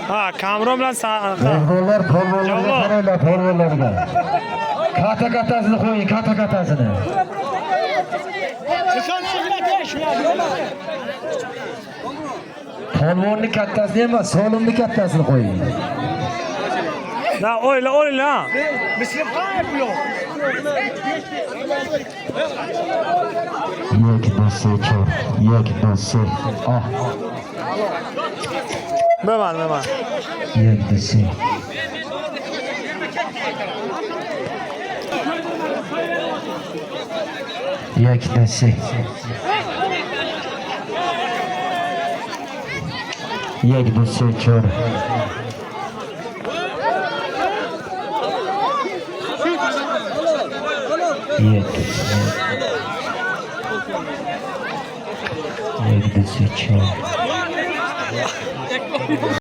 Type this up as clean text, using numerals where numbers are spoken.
Ha, Kamron bilan Mehmonlar polvonlarga Javlon. Qaranglar polvonlarga. Kata katasini qo'ying, kata katasini. Polvonni kattasini emas, solimni kattasini qo'ying. Da, o'yla, o'yla. یک دو سه چهار یک دو سه آه ببند ببند. یک دو سه یک دو سه یک دو سه چهار یک دو سه یک دو سه چهار.